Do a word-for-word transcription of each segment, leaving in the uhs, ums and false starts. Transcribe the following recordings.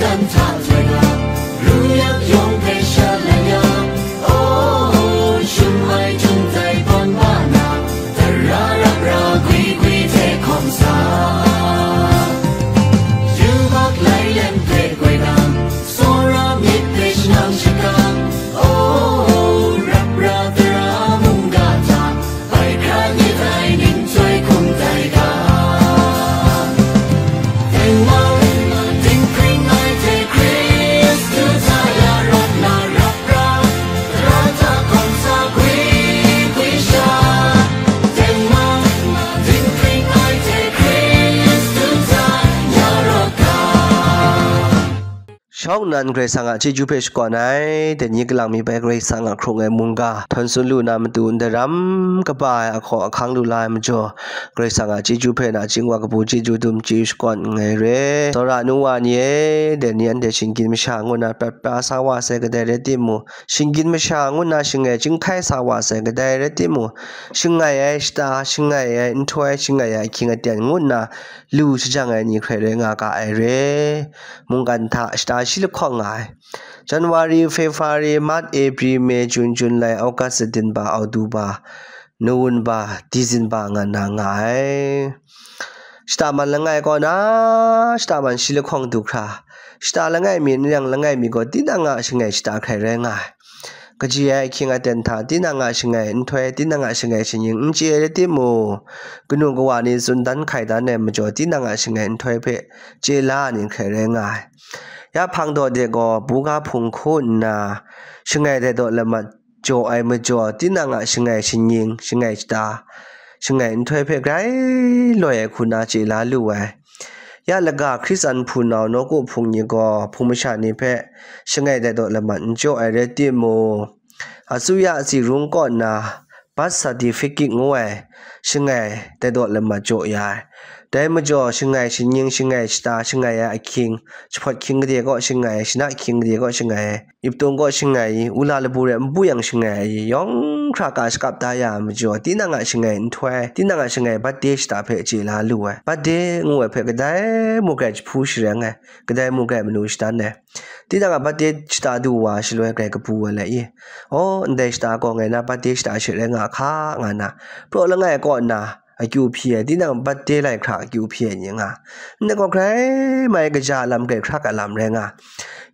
dan hta htoi na, ru yak yawng hpe shalai ya, o, shun ai jun dai tawn wa na, tara rap ra gwi gwi hte hkawm sa. Yubak lai lem hpe goi nang, tsawra myit hpe shanang shakang, o, rap ra tara mungga hta, bai hkra myit ai ning chyoi hkum tai ga. Tengman, dinghpring ai hte Hkristu hta ya rawt na rap ra, tara hta hkawm sa gwi gwi sha. Tengman, dinghpring ai hte Hkristu hta ya rawt ga. Shawng nnan Karai Kasang a chyeju hpe shakawn ai, dai ni kalang mi bai Karai Kasang a hkrung ai mungga htawn tsun lu na matu, ndai ram kaba ai ahkaw ahkang lu la ai majaw, Karai Kasang a chyeju hpe nachying wa kabu chyeju dum chyeju shakawn nngai re. Tsawra nu wa ni e, dai ni anhte shinggyim masha ngu na prat pra sa wa sai kadai rai timung, shinggyim masha ngu na shangai chyinghkai sa wa sai kadai rai timung, shangai ai shata, shangai ai nhtoi, shangai ai ahkying aten ngu nna lu shajang ai ni hkrai rai nga ga ai re. Mungkan hta shata shi lahkawng nga ai. January, February, March, April, May, June, July, August, September, October, November, December nga na nga ai. Shata man langai kaw na, shata man shi lahkawng du hkra, shata langai mi, n yang langai mi gaw tinang a shangai shata hkrai rai nga ai. Kaji ai ahkying aten hta tinang a shangai nhtoi, tinang a shangai shanying n chye ai rai timung, kanu kawa ni tsun dan hkai dan ai majaw tinang a shangai nhtoi hpe chye la ai ni hkrai rai nga ai. Ya hpang daw de gaw buga hpung hku nna, shangai dai daw lamat jaw ai majaw, tinang a shangai shanying, shangai shata, shangai nhtoi hpe grai loi ai hku na chye la lu ai. Ya laga Hkristan hpunau nawku hpung ni gaw hpung masha ni hpe shangai dai daw lamat n jaw ai rai timung, asuya tsi rung kaw nna birth certificate ngu ai shangai dai daw lamat jaw ya ai. Dai majaw shangai shanying, shangai shata, shangai ai ahkying, jahpawt hkying gade kaw shangai, shana hkying gade kaw shangai, iptung kaw shangai, ula labu rai npu yang shangai, yawng hkra ka shakap da ya ai majaw, tinang a shangai nhtoi, tinang a shangai birthday shata hpe chye la lu ai. Birthday ngu ai hpe kadai mung grai jahpu shareng ai, kadai mung grai manu shadan ai. Tinang a birthday shata du wa shaloi grai kabu ai lai i? Aw, ndai shata gaw ngai na birthday shata she rai nga hka, nga na, praw langai kaw nna akyu hpyi ai, tinang birthday lai hkra akyu hpyi ai ni nga, ndai gaw grai mai kaja lam, grai hkrak a lam rai nga.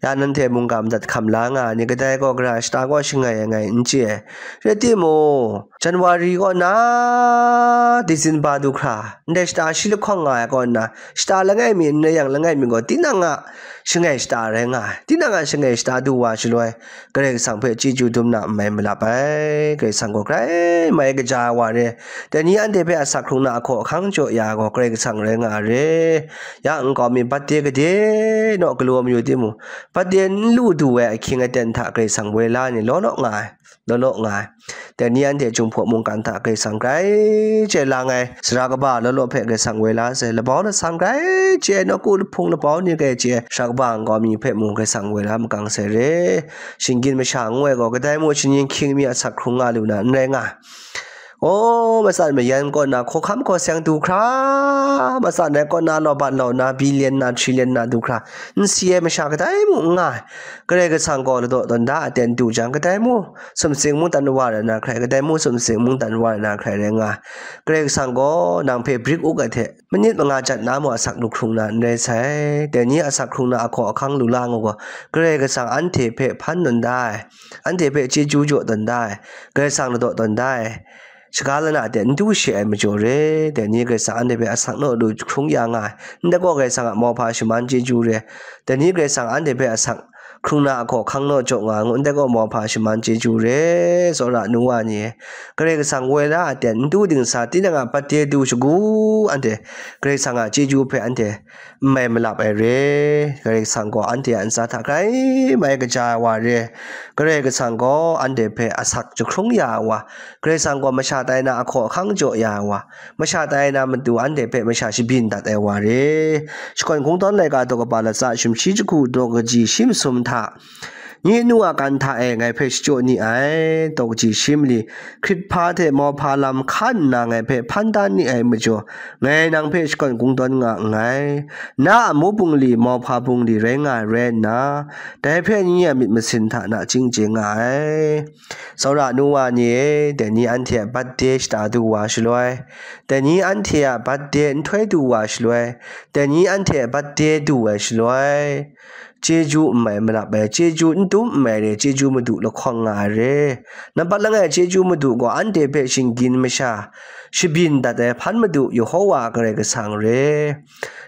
Ya nanhte mungga madat hkam la nga ai ni, kadai gaw gara shata gaw shangai ai ngai n chye ai. Rai timung, January kaw nna December du hkra, ndai shata shi lahkawng nga ai kaw nna, shata langai mi, n rai yang langai mi gaw, tinang a shangai shata rai nga ai. Tinang a shangai shata du wa shaloi, Karai Kasang hpe chyeju dum na n mai malap ai. Karai Kasang gaw grai mai kaja ai wa re. Dai ni anhte hpe asak hkrung na ahkaw ahkang jaw ya ai gaw Karai Kasang rai nga ai re. Ya nkau mi birthday gade naw galaw mayu timung, birthday n lu du ai ahkying aten hta Karai Kasang woi la ai ni law law nga ai, law law nga ai. Dai ni anhte Jinghpaw mungkan hta Karai Kasang grai chye lang ai, sara kaba law law hpe Karai Kasang woi la sai, labau lasang grai chye ai, nawku lahpung labau ni grai chye ai, sara kaba nkau mi hpe mung Karai Kasang woi la makang sai re. Shinggyim masha ngu ai gaw, kadai mung shanying hkying mi asak hkrung nga lu na n rai nga ai. O, matsan mayan kaw na, hkawhkam hkaw seng du hkra, matsan ai kaw na, lawban lau na, billion na, trillion na du hkra, n si ai masha kadai mung n nga ai. Karai Kasang gaw ladaw tawn da aten du jang, kadai mung sumsing mungdan wa rai na hkrai, kadai mung sumsing mungdan wa rai na hkrai rai nga ai. Karai Kasang gaw nang hpe brik uk ai hte, manit manga jat na mung asak lu hkrung na n rai sai. Dai ni asak hkrung na ahkaw ahkang lu la nga gaw, Karai Kasang anhte hpe hpan tawn da ai, anhte hpe chyeju jaw tawn da ai, Karai Kasang ladaw tawn da ai, shaga lana de n du she ai majaw re. Dai ni Karai Kasang anhte hpe asak naw lu hkrung ya nga ai, ndai gaw Karai Kasang a mauhpa shaman chyeju re. Dai ni Karai Kasang anhte hpe asak hkrung na ahkaw ahkang naw jaw nga ai ngu, ndai gaw mauhpa shaman chyeju re. Tsawra nu wa ni e, Karai Kasang woi la aten n du dingsa, tinang a birthday du shagu, anhte Karai Kasang a chyeju hpe anhte n mai malap ai re. Karai Kasang gaw anhte a ntsa hta grai mai kaja ai wa re. Karai Kasang gaw anhte hpe asak jahkrung ya ai wa, Karai Kasang gaw masha tai na ahkaw ahkang jaw ya ai wa, masha tai na matu anhte hpe masha shabyin dat ai wa re. Shakawn Kungdawn laika daw kaba latsa sumshi jahku daw kaji shi masum hta, Nye nu a kan hta e ngai hpe shachyaw ni ai, taw kaji shi mali, hkrit hpa hte mauhpa lam hkan nna ngai hpe hpan dan ni ai majaw, ngai nang hpe shakawn kungdawn nga nngai. Na a mu bungli, mauhpa bungli rai nga ai rai nna, dai hpe nye a myit masin hta nachying chye nga ai. Tsawra nu wa ni e, dai ni anhte a birthday shata du wa shaloi, dai ni anhte a birthday nhtoi du wa shaloi, dai ni anhte a birthday du ai shaloi, chyeju n mai malap ai, chyeju n dum n mai re, chyeju madu lahkawng nga ai re. Nambat langai chyeju madu gaw anhte hpe shinggyim masha, shabyin dat ai hpan madu Yehowa Karai Kasang re.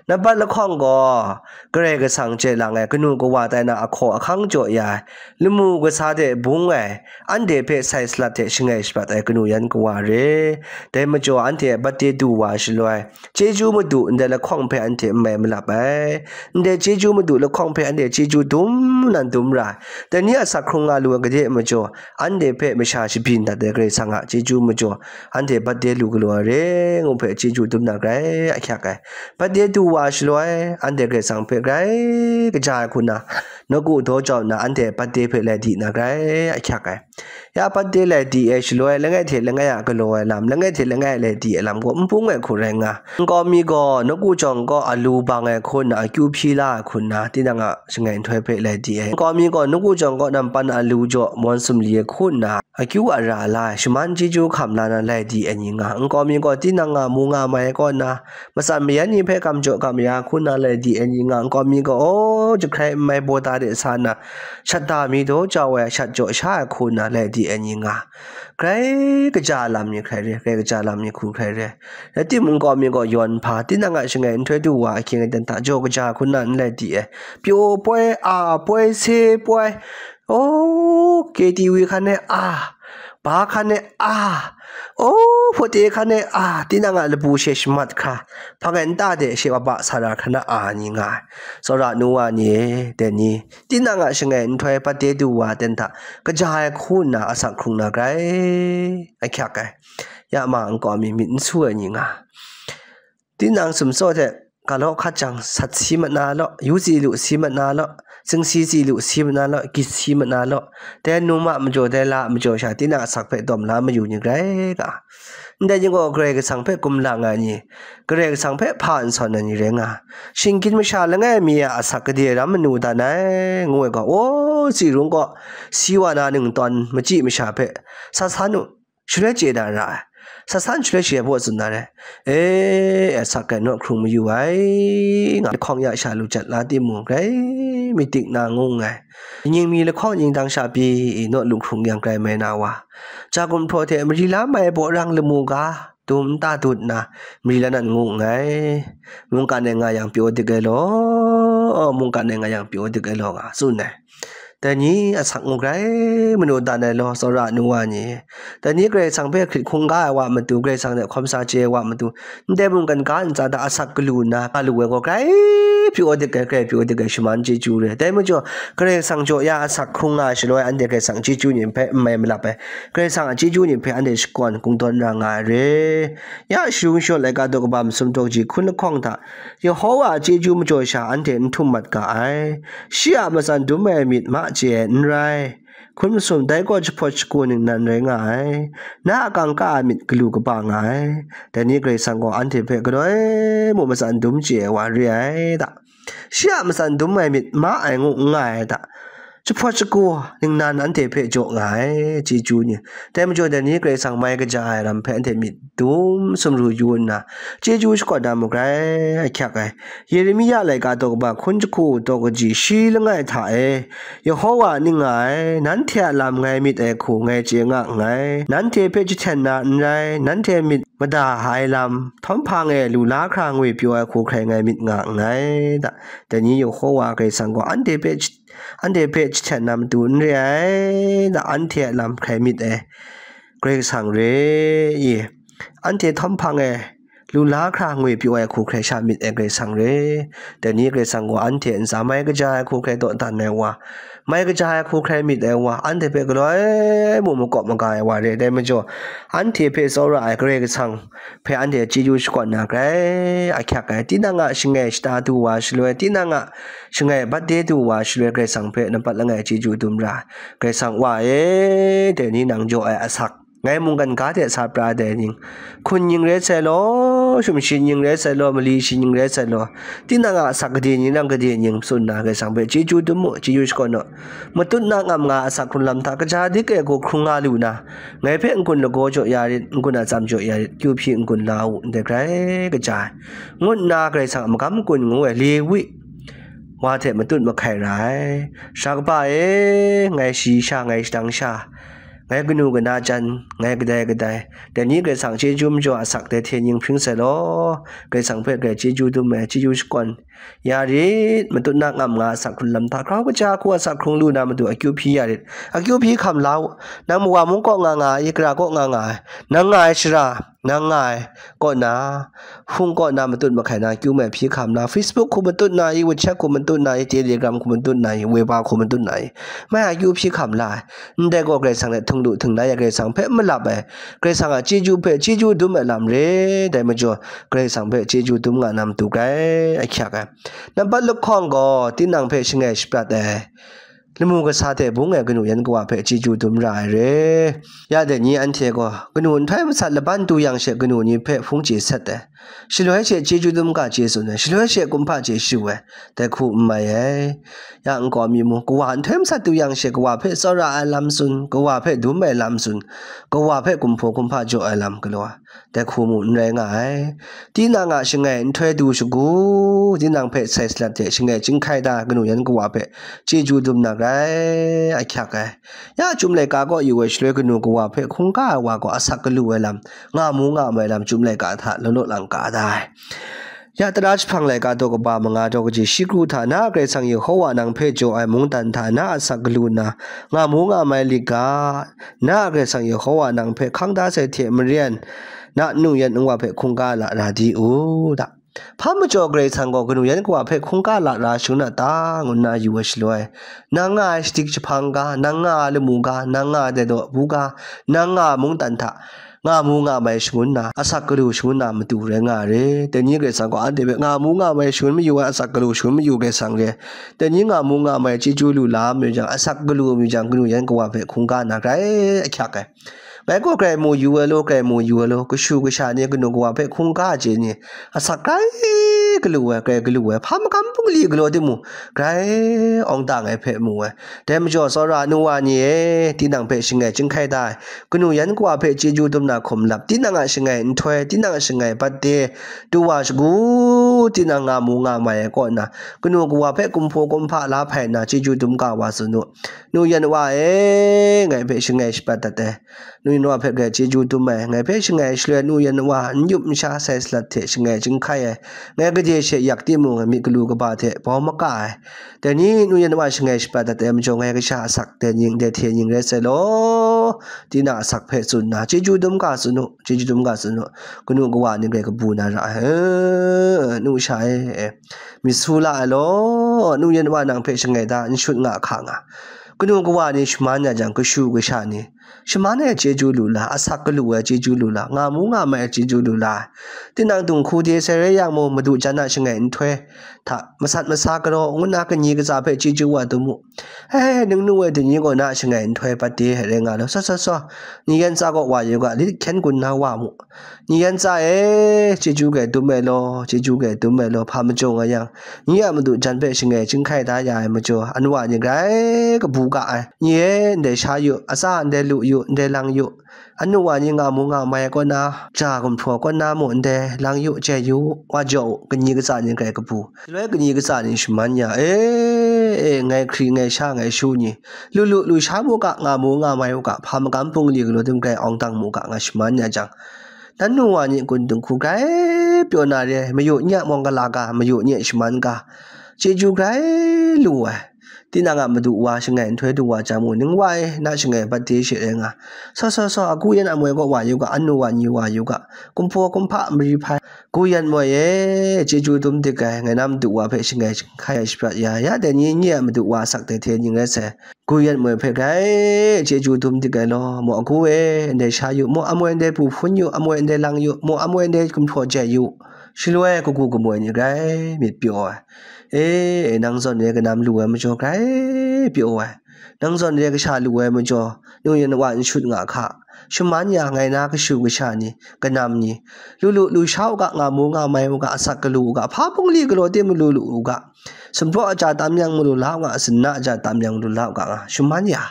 Nambat lahkawng gaw Karai Kasang chye lang ai kanu kawa tai na ahkaw ahkang jaw ya ai, lamu kasa de bung ai, anhte hpe sai salat hte shangai shapat ai kanu yan kawa re. Dai majaw anhte a birthday du wa shaloi, chyeju madu ndai lahkawng hpe anhte n mai malap ai. Ndai chyeju madu lahkawng hpe anhte chyeju dum nan dum ra ai. Dai ni a asak hkrung nga lu ai gade majaw, anhte hpe masha shabyin dat ai Karai Kasang a chyeju majaw, anhte birthday lu galaw ai re, ngu hpe chyeju dum na grai ahkyak ai. Birthday du wa shaloi, anhte Karai Kasang hpe grai kaja ai hku na, nawku daw jau nna anhte birthday hpe lai di na grai ahkyak ai. Ya birthday lai di ai shaloi, langai hte langai a galaw ai lam, langai hte langai a lai di ai lam gaw n bung ai hku rai nga. Nkau mi gaw nawku jawng kaw alu bang ai hku nna, akyu hpyi la ai hku nna, tinang a shangai nhtoi hpe lai di ai. Nkau mi gaw nawku jawng kaw nampan alu jaw mawn sumli ai hku nna, akyu ara la ai, shaman chyeju hkam la na lai di ai ni nga. Nkau mi gaw tinang a mu nga mai ai kaw nna, matsan mayan ni hpe kam jaw kam ya hku nna lai di ai ni nga. Nkau mi gaw, aw, jahkrai n mai bawda de sa nna, shat da mi daw jau ai, shat jaw sha ai hku nna lai di ai ni nga. Grai kaja lam ni hkrai re, grai kaja lam ni hku hkrai re. Rai timung, nkau mi gaw yawn hpa, tinang a shangai nhtoi du wa ahkying aten hta jaw kaja hku nna n lai di ai. Pyaw poi, a poi, se poi, o, K T V hkan e a, ba hkan e a, o, hpawte hkan e a, tinang a labu she shamat hkra, hpang e nta de she wa ba sa ra hkra na a ni nga ai. Tsawra nu wa ni e, dai ni, tinang a shangai nhtoi birthday du wa ten hta, kaja ai hku nna asak hkrung na grai ahkyak ai. Ya ma nkau mi myit n su ai ni nga. Tinang sumsaw hte galaw hkat jang, sat si mat na law, yu tsi lu si mat na law, tsingsi tsi lu si mat na law, gyit si mat na law, dai num a majaw, dai la a majaw sha, tinang asak hpe dawm la mayu ni grai ga. Ndai ni gaw Karai Kasang hpe kumlang ai ni, Karai Kasang hpe hpa n sawn ai ni rai nga. Shinggyim masha langai mi a asak gade ram manu dan ai, ngu ai gaw, o, tsi rung gaw, si wa na ningtawn machyi masha hpe sa san u, shaloi chye na ra ai. Sa san shaloi shi ai baw tsun na re. E, asak gai naw hkrung mayu ai, nga lahkawng ya sha lu jat la timung, grai myit dik na ngu nngai. Nying mi lahkawng nying dang sha pyi, naw lu hkrung yang grai mai na wa. Ja gumhpraw hte mari la mai baw rang lamu ga, dum nta dut nna, mari la nan ngu nngai. Mungkan e nga yang pyaw dik ai law, mungkan e nga yang pyaw dik ai law nga, tsun ai. Dai ni asak ngu grai manu dan ai law, tsawra nu wa ni. Dai ni Karai Kasang hpe hkrit hkungga ai wa matu, Karai Kasang hte hkawm sa chye ai wa matu, ndai mungkan ga ntsa hta asak galu nna, ga lu ai gaw grai pyaw dik ai, grai pyaw dik ai, shaman chyeju re. Dai majaw, Karai Kasang jaw ya asak hkrung nga ai shaloi, anhte Karai Kasang chyeju ni hpe n mai malap ai, Karai Kasang a chyeju ni hpe anhte shakawn kungdawn ra nga ai re. Ya sharu shaw laika daw kaba masum daw kaji hkun lahkawng hta, Yehowa a chyeju majaw sha anhte n htum mat ga ai. Shi a matsan dum ai myit ma chye ai n rai. Hkun masum dai gaw jahpawt shagu ningnan rai nga ai. Na a kangka a myit galu kaba nga ai. Dai ni Karai Kasang gaw anhte hpe galoi mung matsan dum chye ai wa re ai ta? Shi a matsan dum ai myit ma ai ngu n nga ai ta? Jahpawt shagu ningnan anhte hpe jaw nga ai, chyeju ni. Dai majaw dai ni Karai Kasang mai kaja ai lam hpe anhte myit dum sumru yu nna, chyeju shakawn na mu grai ahkyak ai. Yeremia laika daw kaba hkun jahku daw kaji shi langai hta e, Yehowa ning nga ai, nanhte a lam ngai myit ai hku ngai chye nga nngai. Nanhte hpe jahten na n rai, nanhte myit mada ai lam, htawm hpang e lu la hkra ngwi pyaw ai hku hkrai ngai myit nga nngai. Da, dai ni Yehowa Karai Kasang gaw anhte hpe, anhte hpe jahten na matu n re ai, da, anhte a lam hkrai myit ai Karai Kasang re i? Anhte htawm hpang e lu la hkra ngwi pyaw ai hku hkrai sha myit ai Karai Kasang re. Dai ni Karai Kasang gaw anhte ntsa mai kaja ai hku hkrai dawdan ai wa, mai kaja ai hku hkrai myit ai wa, anhte hpe galoi mung makawp maga ai wa re. Dai majaw, anhte hpe tsawra ai Karai Kasang hpe anhte chyeju shakawn na grai ahkyak ai. Tinang a shangai shata du wa shaloi, tinang a shangai bat de du wa shaloi, Karai Kasang hpe nampat langai chyeju dum ra. Karai Kasang Wa e, dai ni nang jaw ai asak, ngai mungkan ga hte sa pra dai ning, hkun ning rai sai law, shumshin ning rai sai law, mali shi ning rai sai law, tinang a asak gade ning nang gade ning tsun na, Karai Kasang hpe chyeju dum mu, chyeju shakawn u. Matut na ngam nga asak hkrun lam hta kaja dik ai hku hkrung nga lu na, ngai hpe n-gun lagaw jaw ya rit, n-gun atsam jaw ya rit, kyu hpyi n-gun la u, ndai grai kaja ai, ngu nna Karai Kasang a magam n-gun ngu ai Lewi wa hte matut mahkai ra ai. Sara kaba e, ngai shayi sha, ngai shadang sha, ngai kanu kana jan, ngai kadai kadai, dai ni Karai Kasang chyeju majaw asak dai hte ning hpring sai law, Karai Kasang hpe grai chyeju dum ai, chyeju shakawn ya rit, matut na ngam nga asak hkrun lam hta grau kaja hku asak hkrung lu na matu akyu hpyi ya rit, akyu hpyi hkam la u, nang mawa mung kaw nga nga ai, gara kaw nga nga ai, nang nga ai shara, nang nga ai kaw na, hpung kaw na matut mahkai na akyu mai hpyi hkam la, Facebook hku matut na i, WeChat hku matut na i, Telegram hku matut na i, Weibo hku matut na i, mai akyu hpyi hkam la ai. Ndai gaw Karai Kasang hte htung lu htung la ya, Karai Kasang hpe malap ai, Karai Kasang a chyeju hpe chyeju dum ai lam re. Dai majaw, Karai Kasang hpe chyeju dum nga na matu grai ahkyak ai. Nampat lahkawng gaw tinang hpe shangai shaprat ai, lamu kasa hte bung ai kanu yan kawa hpe chyeju dum ra ai re. Ya dai ni anhte gaw kanu nhtoi masat laban du yang she kanu ni hpe hpung chye sat ai, shaloi she chyeju dum ga chye tsun ai, shaloi she kumhpa chye shu ai, dai hku n mai ai. Ya n kaw mi mu, kawa nhtoi masat du yang she kawa hpe tsawra ai lam tsun, kawa hpe dum ai lam tsun, kawa hpe kumhpaw kumhpa jaw ai lam galaw ai, dai hku mu n rai nga ai. Tinang a shangai nhtoi du shagu, tinang hpe sai salat hte shangai chyinghkai da kanu yan kawa hpe chyeju dum na grai ahkyak ai. Ya chyum laika kaw yu ai shaloi kanu kawa hpe hkungga ai wa gaw asak galu ai lam, nga mu nga mai lam chyum laika hta law law lang ka da ai. Ya tara jahpang laika daw kaba manga daw kaji shi kru hta na Karai Kasang Yehowa nang hpe jaw ai mungdan hta na asak galu nna, nga mu nga mai lit ga, na Karai Kasang Yehowa nang hpe hkang da sai hte maren, na nu yan nwa hpe hkungga la ra di u da. Hpa majaw Karai Kasang gaw kanu yan kawa hpe hkungga la ra shangun a ta, ngu nna yu ai shaloi, nang nga ai shadik jahpang ga, nang nga ai lamu ga, nang nga ai dai daw bu ga, nang nga ai mungdan hta, nga mu nga mai shangun na, asak galu shangun na matu rai nga ai re. Dai ni Karai Kasang gaw anhte hpe nga mu nga mai shangun mayu ai, asak galu shangun mayu Karai Kasang re. Dai ni nga mu nga mai chyeju lu la mayu jang, asak galu mayu jang, kanu yan kawa hpe hkungga na grai ahkyak ai. Ngai gaw grai mu yu ai law, grai mu yu ai law, kashu kasha ni kanu kawa hpe hkungga chye ni, asak grai galu ai, grai galu ai, hpa makam bungli galaw timung, grai awng dang ai hpe mu ai. Dai majaw, tsawra nu wa ni e, tinang hpe shangai chyinghkai da ai, kanu yan kawa hpe chyeju dum na hkum lap, tinang a shangai nhtoi, tinang a shangai bat de, du wa shagu, tinang nga mu nga mai ai kaw na, kanu kawa hpe kumhpaw kumhpa la hpai nna, chyeju dum ga wa tsun u. Nu yan wa e, ngai hpe shangai shabat dat ai, nu yan wa hpe grai chyeju dum ai, ngai hpe shangai shaloi nu yan wa n yup n sha sai salat hte shangai chyinghkai ai, ngai gade she yak timung, myit galu kaba hte bau maka ai. Dai ni nu yan wa shangai shabat dat ai majaw, ngai kasha asak dai ning, dai hte ning rai sai law, tinang asak hpe tsun nna, chyeju dum ga tsun u, chyeju dum ga tsun u, kanu kawa ni grai kabu na ra ai, e, nu sha e, e, myit su la ai law, nu yan wa nang hpe shangai da, n shut nga hka nga, kanu kawa ni shaman ya jang, kashu kasha ni, shaman ai chyeju lu la, asak galu ai chyeju lu la, nga mu nga mai ai chyeju lu la, tinang dung hku de sai rai yang mung, madu jan a shangai nhtoi hta masat masa galaw ngu nna, kanyi katsa hpe chyeju wa dum u. He, ningnu e, dai ni gaw na a shangai nhtoi pat de ai rai nga law, sa sa sa, ni yan tsa kaw wa yu ga, lit hkyen gun na wa mu. Ni yan tsa e, chyeju grai dum ai law, chyeju grai dum ai law, hpa majaw nga yang, ni a madu jan hpe shangai chyinghkai da ya ai majaw, anu wa ni grai kabu ga ai. Ni e, ndai sha yu, atsa ndai lu yu, ndai lang yu, anu wa ni nga mu nga mai kaw na, ja gumhpraw kaw na mu ndai lang yu, jai yu, wa jaw u, kanyi katsa ni grai kabu. Shaloi kanyi katsa ni shaman ya, e, e, ngai hkri, ngai sha, ngai shu ni, lu lu, lu sha mu ga, nga mu nga mai u ga, hpa makam bungli galaw tim grai awng dang mu ga, nga shaman ya jang, nanu wa ni kun dung hku grai pyaw na re ai, mayu ni a mawng gala ga, mayu ni a shaman ga, chyeju grai lu ai. Tinang a madu wa shangai nhtoi du wa jang mung, ning wa e, na shangai bat de she rai nga. Saw, saw, saw, agu yan amoi kaw wa yu ga, anu wa ni wa yu ga, kumhpaw kumhpa mari hpai, gu yan moi e, chyeju dum dik ai, ngai na madu wa hpe shangai hkai ai shaprat ya, ya dai ni, nye a madu wa asak dai hte ning rai sai, gu yan moi hpe grai chyeju dum dik ai law, maw agu e, ndai sha yu, maw amoi ndai bu hpun yu, amoi ndai lang yu, maw amoi ndai gumhpraw jai yu, shaloi kagu kamoi ni grai myit pyaw ai. E, nang zawn re kanam lu ai majaw grai pyaw ai. Nang zawn re kasha lu ai majaw, nu yan wa n shut nga hka. Shaman ya ngai na kashu kasha ni, kanam ni, lu lu lu sha u ga, nga mu nga mai u ga, asak galu u ga, hpa bungli galaw de malu lu u ga, sumpraw aja tam yang malu la u ga, sinna aja tam yang malu la u ga nga, shaman ya.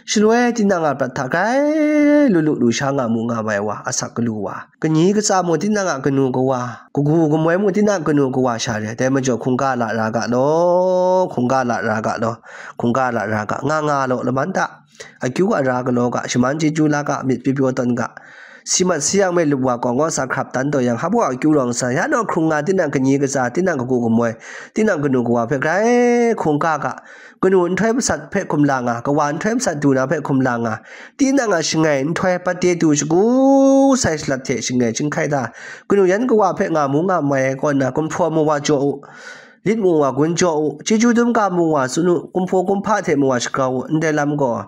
Shaloi tinang a prat hta grai lu lu lu sha nga mu nga mai wa, asak galu wa, kanyi katsa mung tinang a kanu kawa, kagu kamoi mung tinang a kanu kawa sha re, dai majaw hkungga la ra ga law, hkungga la ra ga law, hkungga la ra ga, nga nga law laman ta, akyu a ra galaw ga, shaman chyeju la ga, myit pyapyaw tawn ga, si mat si yang me lup wa kawng kaw sa hkrap tan taw yang, hpa baw akyu rawng sa, ya naw hkrung nga, tinang kanyi katsa, tinang kagu kamoi, tinang kanu kawa hpe grai hkungga ga, kanu nhtoi masat hpe hkum la nga, kawa nhtoi masat du na hpe hkum la nga, tinang a shangai nhtoi pat de du shagu sai shalat hte shangai chyinghkai da, kanu yan kawa hpe nga mu nga mai ai kaw nna, gumhpraw mu wa jaw u, lit mu wa gun jaw u, chyeju dum ga mu wa tsun u, kumhpaw kumhpa hte mu wa shagrau u, ndai lam gaw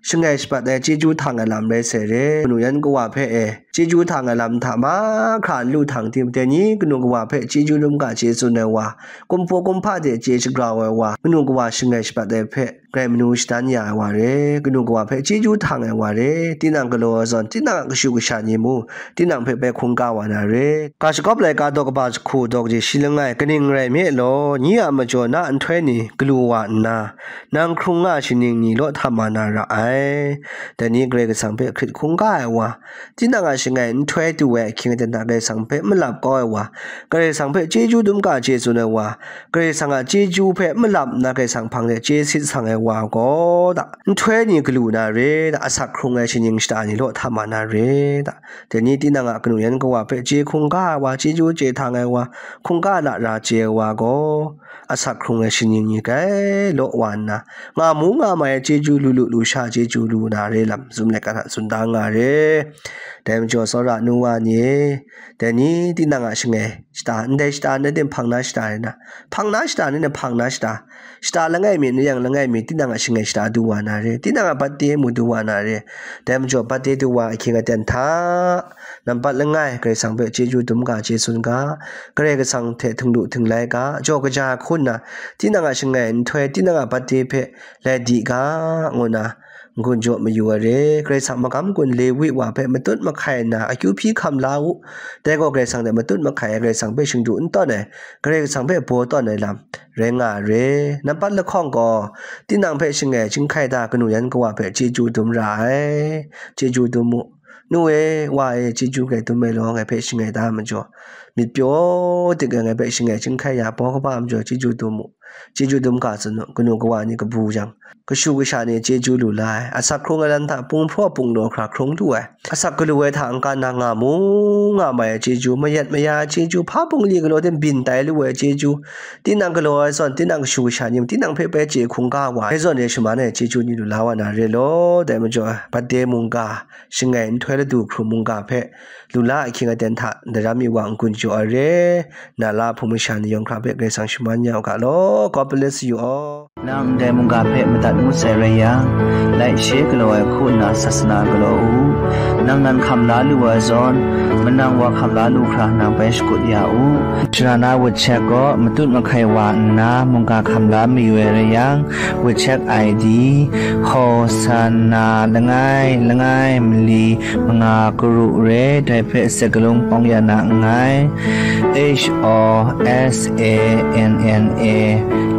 shangai shapat ai chyeju htang ai lam rai sai re. Kanu yan kawa hpe e, chyeju htang ai lam hta mahkra n lu htang tim, dai ni kanu kawa hpe chyeju dum ga chye tsun ai wa, kumhpaw kumhpa hte chye shagrau ai wa, kanu kawa shangai shapat ai hpe grai manu shadan ya ai wa re, kanu kawa hpe chyeju htang ai wa re, tinang galaw ai zawn, tinang a kashu kasha ni mung, tinang hpe bai hkungga wa na re. Ga shagawp laika daw kaba jahku daw kaji shi langai, kaning rai nme law, nyi a majaw na nhtoi ni galu wa nna, nang hkrung nga ai shaning ni law hta ma na ra ai. Dai ni Karai Kasang hpe hkrit hkungga ai wa, tinang a shangai nhtoi du ai ahkying aten hta Karai Kasang hpe malap kau ai wa, Karai Kasang hpe chyeju dum ga chye tsun ai wa, Karai Kasang a chyeju hpe malap nna Karai Kasang hpang de chye sit sang ai wa gaw da, nhtoi ni galu na re da, asak hkrung ai shaning shata ni law hta ma na re da. Dai ni tinang a kanu yan kawa hpe chye hkungga ai wa, chyeju chye htang ai wa, hkungga lara chye ai wa gaw, asak hkrung ai shaning ni grai law wa nna, nga mu nga mai ai chyeju lu lu lu sha chyeju lu na re lam, zum laika hta tsun da nga re. Dai majaw, tsawra nu wa ni e, dai ni tinang a shangai shata, ndai shata ndai de hpang na shata rai na, hpang na shata ni na hpang na shata, shata langai mi, ni yang langai mi, tinang a shangai shata du wa na re, tinang a birthday mu du wa na re. Dai majaw, birthday du wa ahkying aten hta, nampat langai, Karai Kasang hpe chyeju dum ga, chye tsun ga, Karai Kasang hte htinglu htinglai ga, jaw kaja hku nna, tinang a shangai nhtoi, tinang a birthday hpe lai di ga, ngu nna, n-gun jaw mayu ai re. Karai Kasang magam gun Lewi wa hpe matut mahkai nna, akyu hpyi hkam la u. Dai gaw Karai Kasang hte matut mahkai ai, Karai Kasang hpe shingdu n tawn ai, Karai Kasang hpe baw tawn ai lam rai nga ai re. Nampat lahkawng gaw, tinang hpe shangai chyinghkai da kanu yan kawa hpe chyeju dum ra ai, chyeju dum mu. Nu e, wa e, chyeju grai dum ai law, ngai hpe shangai da ai majaw, myit pyaw dik ai, ngai hpe shangai chyinghkai ya, baw kaba ai majaw, chyeju dum mu, chyeju dum ga tsun u, kanu kawa ni kabu yang, kashu kasha ni chyeju lu la ai, asak hkrung ai lam hta pung hpraw pung law hkra hkrung lu ai, asak galu ai hta n-ga na nga mu nga mai ai chyeju, mayat maya ai chyeju, hpa bungli galaw de byin tai lu ai chyeju, tinang galaw ai zawn, tinang kashu kasha ni mung, tinang hpe bai chye hkungga wa ai zawn e shaman ai chyeju ni lu la wa na re law, dai majaw, birthday mungga, shangai nhtoi ladu hkrum mungga hpe, lu la ahkying aten hta, daram mi wa n-gun jaw ai re, na la hpung masha ni yawng hkra hpe Karai Kasang shaman ya u ga law. God bless you all. Nang ndai mungga hpe madat ngut sai rai yang, laishe galaw ai hku nna sasana galaw u. Nang nan hkam la lu ai zawn, manang wa hkam la lu hkra nang bai shakut ya u. Shara na WeChat gaw matut mahkai wa nna mungga hkam la mayu ai rai yang, WeChat I D, Hosanna langai langai mali manga karu re, dai hpe sek galung pawng ya na nngai. H O S A N N A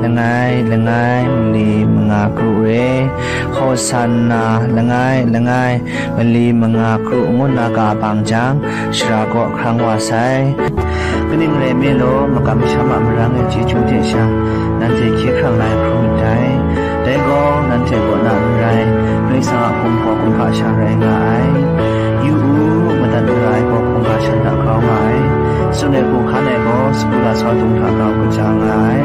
langai langai mali manga karu re, Hosanna langai langai mali manga karu ngu nna ga bang jang, shara kaw hkrang wa sai. Kaning rai nme law, makam masham a marang e chyeju hte sha, nanhte hkye hkrang la ai hkrum ndai. Dai gaw, nanhte kaw na n rai, Karai Kasang a gumhpraw kumhpa sha rai nga ai. Yu u, madat mara ai gaw hkungga shan hta grau nga ai. Tsun ai hku hkan ai gaw, sagu lasau dung hta grau kaja nga ai.